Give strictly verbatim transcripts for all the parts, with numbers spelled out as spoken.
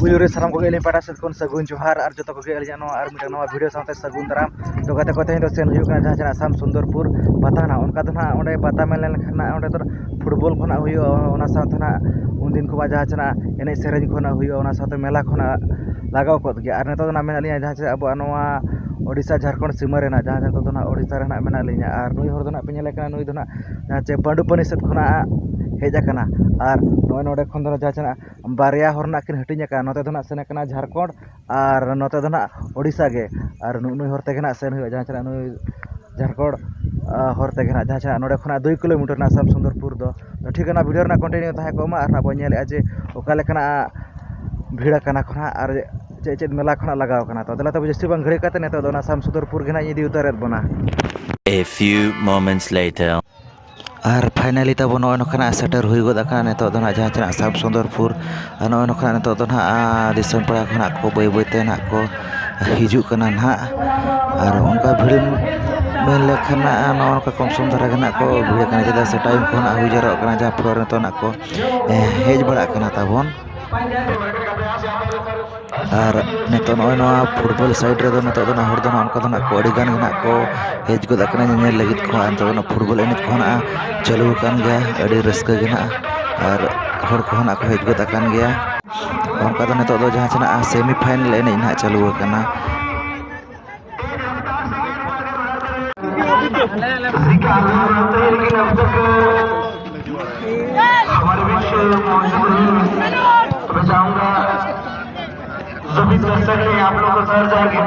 ᱯᱩᱭᱞᱩ ᱨᱮ ᱥᱟᱱᱟᱢ ᱠᱚᱜᱮ ᱟᱹᱞᱤᱧ ᱯᱟᱦᱴᱟ ᱥᱮᱫ ᱠᱷᱚᱱ ᱥᱟᱹᱜᱩᱱ ᱡᱚᱦᱟᱨ, ᱟᱨ ᱡᱚᱛᱚ ᱠᱚᱜᱮ ᱟᱹᱞᱤᱧᱟᱜ ᱱᱚᱣᱟ ᱟᱨ ᱢᱤᱫᱴᱟᱝ ᱱᱚᱣᱟ ᱵᱷᱤᱰᱤᱭᱳ ᱥᱟᱶᱛᱮ ᱥᱟᱹᱜᱩᱱ ᱫᱟᱨᱟᱢ᱾ ᱛᱚ ᱜᱟᱛᱮ ᱠᱚ, ᱛᱮᱦᱮᱧ ᱫᱚ ᱥᱮᱱ ᱦᱩᱭᱩᱜ ᱠᱟᱱᱟ ᱡᱟᱦᱟᱸ ᱪᱮ ᱱᱟᱜ ᱟᱥᱟᱢ ᱥᱩᱱᱫᱚᱨᱯᱩᱨ ᱯᱟᱛᱟ ᱱᱟᱜ᱾ ᱚᱱᱠᱟ ᱫᱚ ᱱᱟᱜ ᱚᱸᱰᱮ ᱯᱟᱛᱟ ᱢᱮᱱ ᱞᱮᱱᱠᱷᱟᱱ ᱱᱟᱜ ᱚᱸᱰᱮ ᱫᱚ ᱯᱷᱩᱴᱵᱚᱞ ᱠᱷᱚᱱᱟᱜ ᱦᱩᱭᱩᱜᱼᱟ, ᱚᱱᱟ ᱥᱟᱶᱛᱮ ᱱᱟᱜ ᱩᱱᱫᱤᱱ ᱠᱚᱢᱟ ᱡᱟᱦᱟᱸ ᱪᱮ ᱱᱟᱜ ᱮᱱᱮᱡ ᱥᱮᱨᱮᱧ ᱠᱷᱚᱱᱟᱜ ᱦᱩᱭᱩᱜᱼᱟ, ᱚᱱᱟ ᱥᱟᱶᱛᱮ ᱢᱮᱞᱟ ᱠᱷᱚᱱᱟᱜ ᱞᱟᱜᱟᱣ ᱠᱚᱜ ᱜᱮᱭᱟ᱾ ᱟᱨ ᱱᱤᱛᱚᱜ ᱫᱚ ᱱᱟᱜ ᱢᱮᱱᱟᱜ ᱞᱤᱧᱟ ᱡᱟᱦᱟᱸ ᱪᱮ ᱟᱵᱚᱣᱟᱜ ᱱᱚᱣᱟ ᱳᱰᱤᱥᱟ ᱡᱷᱟᱲᱠᱷᱚᱸᱰ ᱥᱤᱢᱟᱹ ᱨᱮᱱᱟᱜ, ᱡᱟᱦᱟᱸ ᱪᱮ ᱱᱤᱛᱚᱜ ᱫᱚ ᱱᱟᱜ ᱳᱰᱤᱥᱟ ᱨᱮ ᱱᱟᱜ ᱢᱮᱱᱟᱜ ᱞᱤᱧᱟ᱾ ᱟᱨ ᱱᱩᱭ ᱦᱚᱲ ᱫᱚ ᱱᱟᱜ ᱯᱮ ᱧᱮᱞᱮ ᱠᱟᱱᱟ, ᱱᱩᱭ ᱫᱚ ᱱᱟᱜ ᱡᱟᱦᱟᱸ ᱪᱮ ᱵᱟᱹᱱᱰᱩᱯᱟᱱᱤ ᱥᱮᱫ ᱠᱷᱚᱱᱟᱜ ᱦᱮᱡ ᱟᱠᱟᱱᱟ᱾ ᱟᱨ ᱱᱚᱜᱼᱚᱭ ᱱᱚᱰᱮ ᱠᱷᱚᱱ ᱫᱚ ᱡᱟᱦᱟᱸ ᱪᱮ ᱱᱟᱜ ᱵᱟᱨᱭᱟ ᱦᱚᱨ ᱨᱮᱱᱟᱜ ᱠᱤᱱ ᱦᱟᱹᱴᱤᱧ ᱟᱠᱟᱫᱼᱟ᱾ ᱱᱚᱛᱮ ᱫᱚ ᱱᱟᱜ ᱥᱮᱱ ᱟᱠᱟᱱᱟ ᱡᱷᱟᱲᱠᱷᱚᱸᱰ ᱟᱨ ᱱᱚᱛᱮ ᱫᱚ ᱱᱟᱜ ᱳᱰᱤᱥᱟ ᱜᱮ᱾ ᱟᱨ ᱱᱩ-, ᱱᱩᱭ ᱦᱚᱨ ᱛᱮᱜᱮ ᱱᱟᱜ ᱥᱮᱱ ᱦᱩᱭᱩᱜᱼᱟ, ᱡᱟᱦᱟᱸ ᱪᱮ ᱱᱟᱜ ᱱᱩᱭ ᱡᱷᱟᱲᱠᱷᱚᱸᱰ, ᱟᱨ ᱦᱚᱨ ᱛᱮᱜᱮ ᱱᱟᱜ, ᱡᱟᱦᱟᱸ ᱪᱮ ᱱᱟᱜ ᱱᱚᱰᱮ ᱠᱷᱚᱱᱟᱜ ᱫᱩᱭ ᱠᱤᱞᱳᱢᱤᱴᱟᱨ ᱱᱟᱜ ᱟᱥᱟᱢ ᱥᱩᱱᱫᱚᱨᱯᱩᱨ ᱫᱚ᱾ ᱛᱚ ᱴᱷᱤᱠ ᱚᱱᱟ ᱵᱷᱤᱰᱤᱭᱳ ᱨᱮᱱᱟᱜ ᱠᱚᱱᱴᱤᱱᱤᱭᱩ ᱛᱟᱦᱮᱸ ᱠᱚᱜ ᱢᱟ, ᱟᱨ ᱱᱟᱜ ᱵᱚᱱ ᱧᱮᱞᱮᱫᱼᱟ ᱡᱮ ᱚᱠᱟ ᱞᱮᱠᱟᱱᱟᱜ ᱵᱷᱤᱲ ᱟᱠᱟᱱᱟ ᱠᱚ ᱱᱟᱜ, ᱟᱨ ᱪᱮᱫ ᱪᱮᱫ ᱢᱮᱞᱟ ᱠᱷᱚᱱᱟᱜ ᱞᱟᱜᱟᱣ ᱠᱟᱱᱟ᱾ ᱛᱚ ᱫᱮᱞᱟ ᱛᱚᱵᱮ ᱡᱟᱹᱥᱛᱤ ᱵᱟᱝ ᱜᱷᱟᱹᱲᱤᱡ ᱠᱟᱛᱮ ᱱᱤᱛᱚᱜ ᱫᱚ ᱚᱱᱟ ᱟᱥᱟᱢ ᱥᱩᱱᱫᱚᱨᱯᱩᱨ ᱜᱮ ᱱᱟᱜ ᱤᱧ ᱤᱫᱤ ᱩᱛᱟᱹᱨᱮᱫ ᱵᱚᱱᱟ᱾ A few moments later. R finally ᱛᱟᱵᱚ ᱱᱚᱜᱼᱚᱭ ᱱᱚᱝᱠᱟᱱᱟᱜ ᱥᱮᱴᱮᱨ ᱦᱩᱭ ᱜᱚᱫ ᱟᱠᱟᱱᱟ ᱱᱤᱛᱚᱜ ᱫᱚ ᱱᱟᱜ ᱡᱟᱦᱟᱸ ᱪᱮ ᱱᱟᱜ ᱥᱟᱵ ᱥᱩᱱᱫᱚᱨᱯᱩᱨ᱾ ᱟᱨ ᱱᱚᱜᱼᱚᱭ ᱱᱚᱝᱠᱟᱱᱟᱜ ᱱᱤᱛᱚᱜ ᱫᱚ ᱱᱟᱜ, ᱟᱸ, ᱫᱤᱥᱚᱢ ᱯᱟᱲᱟ ᱠᱷᱚᱱᱟᱜ ᱠᱚ ᱵᱟᱹᱭ ᱵᱟᱹᱭ ᱛᱮ ᱱᱟᱜ ᱠᱚ ᱦᱤᱡᱩᱜ ᱠᱟᱱᱟ ᱱᱟᱜ᱾ ᱟᱨ ᱚᱱᱠᱟ ᱵᱷᱤᱲ ᱢᱮᱱ ᱞᱮᱠᱷᱟᱱ ᱱᱟᱜ ᱱᱚᱜᱼᱚ ᱱᱚᱝᱠᱟ ᱠᱚᱢ ᱥᱚᱢ ᱫᱷᱟᱨᱟ ᱜᱮ ᱱᱟᱜ ᱠᱚ ᱵᱷᱤᱲ ᱠᱟᱱᱟ, ᱪᱮᱫᱟᱜ ᱥᱮ ᱴᱟᱭᱤᱢ ᱠᱚ ᱱᱟᱜ ᱦᱩᱭ ᱡᱟᱣᱨᱟᱜ ᱠᱟᱱᱟ, ᱡᱟᱦᱟᱸ ᱯᱚᱨᱮ ᱱᱤᱛᱚᱜ ᱱᱟᱜ ᱠᱚ, ᱮᱸ, ᱦᱮᱡ ᱵᱟᱲᱟᱜ ᱠᱟᱱᱟ ᱛᱟᱵᱚᱱ᱾ ᱟᱨ ᱱᱤᱛᱚᱜ ᱱᱚᱜᱼᱚᱭ ᱱᱚᱣᱟ ᱯᱷᱩᱴᱵᱚᱞ ᱥᱟᱭᱤᱰ ᱨᱮᱫᱚ ᱱᱤᱛᱚᱜ ᱫᱚ ᱱᱟᱜ ᱦᱚᱲ ᱫᱚ ᱱᱟᱜ ᱚᱱᱠᱟ ᱫᱚ ᱱᱟᱜ ᱠᱚ ᱟᱹᱰᱤ ᱜᱟᱱ ᱜᱮ ᱱᱟᱜ ᱠᱚ ᱦᱮᱡ ᱜᱚᱫ ᱟᱠᱟᱱᱟ ᱧᱮᱧᱮᱞ ᱞᱟᱹᱜᱤᱫ ᱠᱚ᱾ ᱟᱨ ᱱᱤᱛᱚᱜ ᱫᱚ ᱱᱟᱜ ᱯᱷᱩᱴᱵᱚᱞ ᱮᱱᱮᱡ ᱠᱚᱦᱚᱸ ᱱᱟᱜ ᱪᱟᱹᱞᱩ ᱟᱠᱟᱱ ᱜᱮᱭᱟ, ᱟᱹᱰᱤ ᱨᱟᱹᱥᱠᱟᱹ ᱜᱮ ᱱᱟᱜ, ᱟᱨ ᱦᱚᱲ ᱠᱚᱦᱚᱸ ᱱᱟᱜ ᱠᱚ ᱦᱮᱡ ᱜᱚᱫ ᱟᱠᱟᱱ ᱜᱮᱭᱟ᱾ ᱚᱱᱠᱟ ᱫᱚ ᱱᱤᱛᱚᱜ ᱫᱚ ᱡᱟᱦᱟᱸ ᱥᱮᱱᱟᱜ ᱥᱮᱢᱤ ᱯᱷᱟᱭᱱᱮᱞ ᱮᱱᱮᱡ ᱱᱟᱜ ᱪᱟᱹᱞᱩ ᱟᱠᱟᱱᱟ᱾ हमारे बीच मौजूद हैं, तो मैं चाहूंगा सभी दर्शक हैं, आप लोग को सर जाएंगे।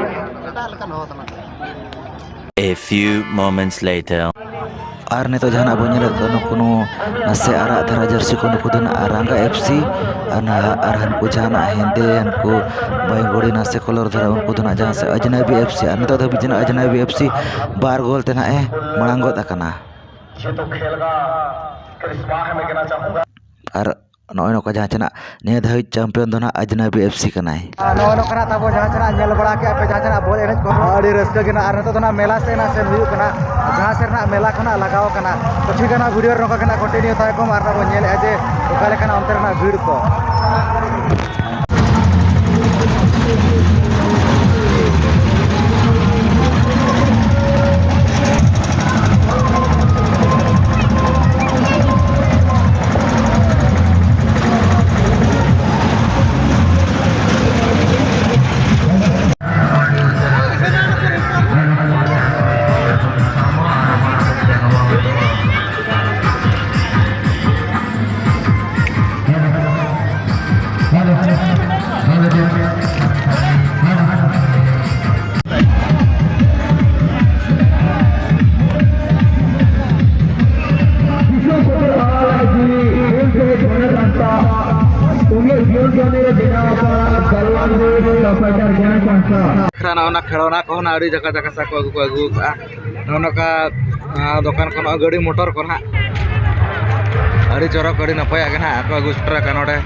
A few moments later. ᱟᱨ ᱱᱤᱛᱚᱜ ᱡᱟᱦᱟᱱᱟᱜ ᱵᱚᱱ ᱧᱮᱞᱮᱫ ᱠᱚᱣᱟ, ᱱᱩᱠᱩ ᱱᱩ-, ᱱᱟᱥᱮ ᱟᱨᱟᱜ ᱫᱷᱟᱨᱟ ᱡᱟᱹᱨᱥᱤ ᱠᱚ, ᱱᱩᱠᱩ ᱫᱚ ᱱᱟᱜ ᱨᱟᱸᱜᱟ ᱮᱯᱷ ᱥᱤ, ᱟᱨ ᱱᱟ-, ᱟᱨ ᱦᱟᱱᱠᱩ ᱡᱟᱦᱟᱱᱟᱜ ᱦᱮᱸᱫᱮ, ᱦᱟᱱᱠᱩ ᱵᱟᱭᱜᱚᱲᱤ ᱱᱟᱥᱮ ᱠᱚᱞᱚᱨ ᱫᱷᱟᱨᱟ, ᱩᱱᱠᱩ ᱫᱚ ᱱᱟᱜ ᱡᱟᱦᱟᱸ ᱥᱮᱫ ᱟᱡᱽᱱᱟᱵᱤ ᱮᱯᱷ ᱥᱤ, ᱟᱨ ᱱᱤᱛᱚᱜ ᱫᱷᱟᱹᱵᱤᱡ ᱡᱟᱦᱟᱱᱟᱜ ᱟᱡᱽᱱᱟᱵᱤ ᱮᱯᱷ ᱥᱤ ᱵᱟᱨ ᱜᱳᱞ ᱛᱮ ᱱᱟᱜ ᱮ ᱢᱟᱲᱟᱝ ᱜᱚᱫ ᱟᱠᱟᱱᱟ᱾ ᱟᱨ ᱱᱚᱜᱼᱚᱭ ᱱᱚᱝᱠᱟ ᱡᱟᱦᱟᱸ ᱪᱮ ᱱᱟᱜ ᱱᱤᱭᱟᱹ ᱫᱷᱟᱹᱵᱤᱡ ᱪᱟᱢᱯᱤᱭᱚᱱ ᱫᱚ ᱱᱟᱜ ᱟᱡᱽᱱᱟᱵᱤ ᱮᱯᱷ ᱥᱤ ᱠᱟᱱᱟᱭ᱾ ᱟᱨ ᱱᱚᱜᱼᱚ ᱱᱚᱝᱠᱟᱱᱟᱜ ᱛᱟᱵᱚ ᱡᱟᱦᱟᱸ ᱪᱮ ᱱᱟᱜ ᱧᱮᱞ ᱵᱟᱲᱟ ᱠᱮᱜᱼᱟ ᱯᱮ, ᱡᱟᱦᱟᱸ ᱪᱮ ᱱᱟᱜ ᱵᱚᱞ ᱮᱱᱮᱡ ᱠᱚᱦᱚᱸ ᱟᱹᱰᱤ ᱨᱟᱹᱥᱠᱟᱹ ᱜᱮ ᱱᱟᱜ᱾ ᱟᱨ ᱱᱤᱛᱚᱜ ᱫᱚ ᱱᱟᱜ ᱢᱮᱞᱟ ᱥᱮᱫ ᱱᱟᱜ ᱥᱮᱱ ᱦᱩᱭᱩᱜ ᱠᱟᱱᱟ, ᱡᱟᱦᱟᱸ ᱥᱮᱫ ᱱᱟᱜ ᱢᱮᱞᱟ ᱠᱷᱚᱱᱟᱜ ᱞᱟᱜᱟᱣ ᱠᱟᱱᱟ᱾ ᱛᱚ ᱴᱷᱤᱠ ᱜᱮᱭᱟ, ᱱᱚᱣᱟ ᱵᱷᱤᱰᱤᱭᱳ ᱨᱮ ᱱᱚᱝᱠᱟ ᱜᱮ ᱱᱟᱜ ᱠᱚᱱᱴᱤᱱᱤᱭᱩ ᱛᱟᱦᱮᱸ ᱠᱚᱜ ᱢᱟ, ᱟᱨ ᱱᱟᱜ ᱵᱚᱱ ᱧᱮᱞᱮᱫᱼᱟ ᱡᱮ ᱚᱠᱟ ᱞᱮᱠᱟᱱᱟᱜ ᱚᱱᱛᱮ ᱨᱮᱱᱟᱜ ᱵᱷᱤᱲ ᱠᱚ᱾ ᱠᱷᱟᱱ ᱚᱱᱟ ᱠᱷᱮᱞᱳᱱᱟ ᱠᱚᱦᱚᱸ ᱟᱹᱰᱤ ᱡᱟᱠᱟ ᱡᱟᱠᱟ ᱥᱟ ᱠᱚ ᱟᱹᱜᱩ ᱠᱚ ᱟᱹᱜᱩ ᱠᱟᱜᱼᱟ᱾ ᱱᱚᱜᱼᱚ ᱱᱚᱝᱠᱟ, ᱟᱸ, ᱫᱚᱠᱟᱱ ᱠᱚ, ᱱᱚᱜᱼᱚᱭ ᱜᱟᱹᱰᱤ ᱢᱚᱴᱚᱨ ᱠᱚ ᱱᱟᱦᱟᱜ ᱟᱹᱰᱤ ᱪᱚᱨᱚᱠ, ᱟᱹᱰᱤ ᱱᱟᱯᱟᱭᱟᱜ ᱜᱮ ᱱᱟᱦᱟᱜ ᱠᱚ ᱟᱹᱜᱩ ᱥᱮᱴᱮᱨ ᱟᱠᱟᱫ ᱱᱚᱰᱮ᱾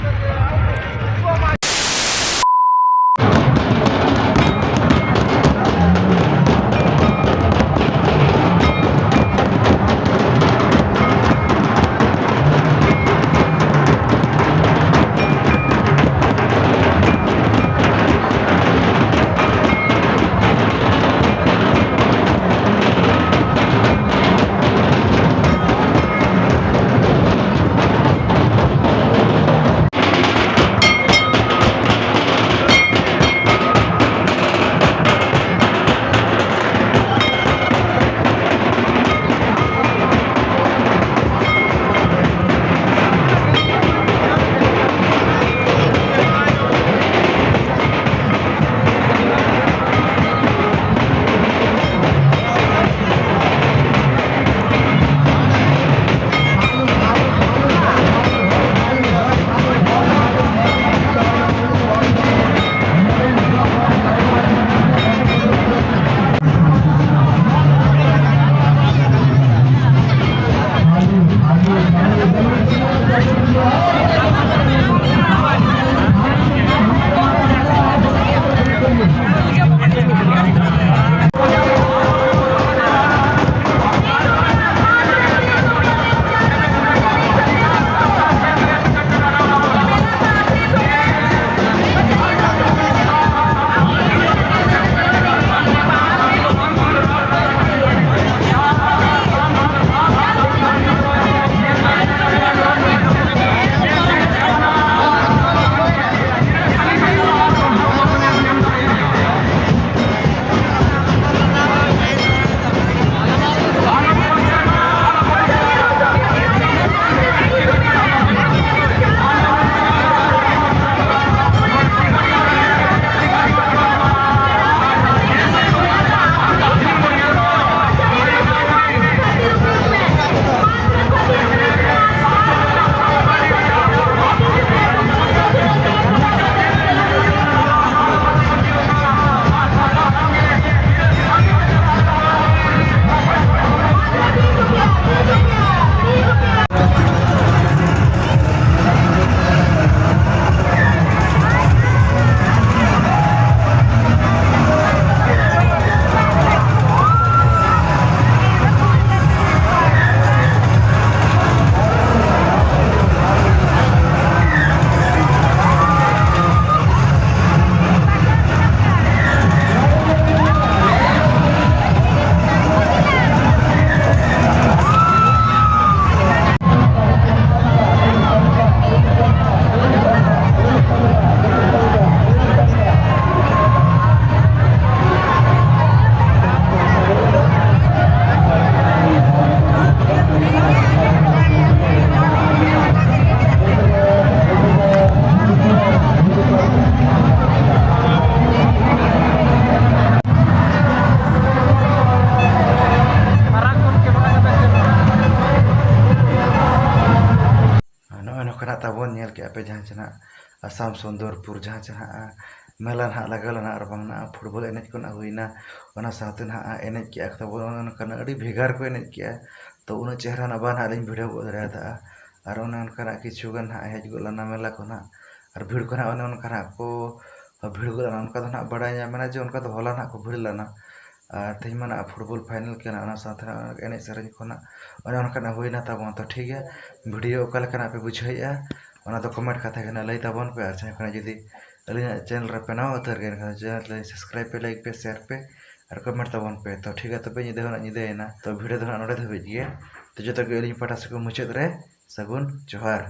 ᱧᱮᱞ ᱠᱮᱜᱼᱟ ᱯᱮ ᱡᱟᱦᱟᱸ ᱪᱮ ᱱᱟᱦᱟᱜ ᱟᱥᱟᱢ ᱥᱩᱱᱫᱚᱨᱯᱩᱨ ᱡᱟᱦᱟᱸ ᱪᱮ ᱱᱟᱦᱟᱜ ᱢᱮᱞᱟ ᱱᱟᱦᱟᱜ ᱞᱟᱜᱟᱣ ᱞᱮᱱᱟ, ᱟᱨ ᱵᱟᱝ ᱱᱟᱦᱟᱜ ᱯᱷᱩᱴᱵᱚᱞ ᱮᱱᱮᱡ ᱠᱚ ᱱᱟᱦᱟᱜ ᱦᱩᱭᱱᱟ, ᱚᱱᱟ ᱥᱟᱶᱛᱮ ᱱᱟᱦᱟᱜ ᱮᱱᱮᱡ ᱠᱮᱜᱼᱟ ᱠᱚ ᱛᱟᱵᱚᱱ, ᱚᱱᱮ ᱚᱱᱠᱟᱱᱟᱜ ᱟᱹᱰᱤ ᱵᱷᱮᱜᱟᱨ ᱠᱚ ᱮᱱᱮᱡ ᱠᱮᱜᱼᱟ᱾ ᱛᱚ ᱩᱱᱟᱹᱜ ᱪᱮᱦᱨᱟ ᱱᱟᱜ ᱵᱟᱝ ᱱᱟᱦᱟᱜ ᱞᱤᱧ ᱵᱷᱤᱰᱤᱭᱳ ᱜᱚᱫ ᱫᱟᱲᱮᱭᱟᱫᱟ᱾ ᱟᱨ ᱚᱱᱮ ᱚᱱᱠᱟᱱᱟᱜ ᱠᱤᱪᱷᱩ ᱜᱟᱱ ᱱᱟᱦᱟᱜ ᱦᱮᱡ ᱜᱚᱫ ᱞᱮᱱᱟ ᱢᱮᱞᱟ ᱠᱚ ᱱᱟᱦᱟᱜ, ᱟᱨ ᱵᱷᱤᱲ ᱠᱚ ᱱᱟᱦᱟᱜ ᱚᱱᱮ ᱚᱱᱠᱟᱱᱟᱜ ᱠᱚ ᱵᱷᱤᱲ ᱜᱚᱫ ᱞᱮᱱᱟ, ᱚᱱᱠᱟ ᱫᱚ ᱱᱟᱦᱟᱜ ᱵᱟᱲᱟᱭ ᱧᱟᱢ ᱮᱱᱟ ᱡᱮ ᱚᱱᱠᱟ ᱫᱚ ᱦᱚᱞᱟ ᱱᱟᱦᱟᱜ ᱠᱚ ᱵᱷᱤᱲ ᱞᱮᱱᱟ᱾ ᱟᱨ ᱛᱮᱦᱮᱧ ᱢᱟ ᱱᱟᱦᱟᱜ ᱯᱷᱩᱴᱵᱚᱞ ᱯᱷᱟᱭᱱᱮᱞ ᱠᱟᱱᱟ, ᱚᱱᱟ ᱥᱟᱶᱛᱮ ᱱᱟᱦᱟᱜ ᱮᱱᱮᱡ ᱥᱮᱨᱮᱧ ᱠᱚ ᱱᱟᱦᱟᱜ ᱚᱱᱮ ᱚᱱᱠᱟᱱᱟᱜ ᱦᱩᱭᱱᱟ ᱛᱟᱵᱚᱱ᱾ ᱛᱚ ᱴᱷᱤᱠ ᱜᱮᱭᱟ, ᱵᱷᱤᱰᱤᱭᱳ ᱚᱠᱟ ᱞᱮᱠᱟᱱᱟᱜ ᱯᱮ ᱵᱩᱡᱷᱟᱹᱣᱮᱫᱼᱟ ᱚᱱᱟ ᱫᱚ ᱠᱚᱢᱮᱱᱴ ᱠᱟᱛᱮ ᱜᱮ ᱱᱟᱦᱟᱜ ᱞᱟᱹᱭ ᱛᱟᱵᱚᱱ ᱯᱮ᱾ ᱟᱨ ᱡᱟᱦᱟᱸᱭ ᱠᱷᱚᱱᱟᱜ ᱡᱩᱫᱤ ᱟᱹᱞᱤᱧᱟᱜ ᱪᱮᱱᱮᱞ ᱨᱮᱯᱮ ᱱᱟᱣᱟ ᱩᱛᱟᱹᱨ ᱜᱮᱭᱟ, ᱮᱱᱠᱷᱟᱱ ᱪᱮᱱᱮᱞ ᱞᱟᱹᱭ ᱥᱟᱵᱥᱠᱨᱟᱭᱤᱵᱽ ᱯᱮ, ᱞᱟᱭᱤᱠ ᱯᱮ, ᱥᱮᱭᱟᱨ ᱯᱮ ᱟᱨ ᱠᱚᱢᱮᱱᱴ ᱛᱟᱵᱚᱱ ᱯᱮ᱾ ᱛᱚ ᱴᱷᱤᱠ ᱜᱮᱭᱟ, ᱛᱚᱵᱮ ᱧᱤᱫᱟᱹ ᱦᱚᱸ ᱱᱟᱦᱟᱜ ᱧᱤᱫᱟᱹᱭᱮᱱᱟ, ᱛᱚ ᱵᱷᱤᱰᱤᱭᱳ ᱫᱚ ᱱᱟᱦᱟᱜ ᱱᱚᱰᱮ ᱫᱷᱟᱹᱵᱤᱡ ᱜᱮ᱾ ᱛᱚ ᱡᱚᱛᱚ ᱜᱮ ᱟᱹᱞᱤᱧ ᱯᱟᱦᱴᱟ ᱥᱮᱫ ᱠᱷᱚᱱ ᱢᱩᱪᱟᱹᱫ ᱨᱮ ᱥᱟᱹᱜᱩᱱ ᱡᱚᱦᱟᱨ᱾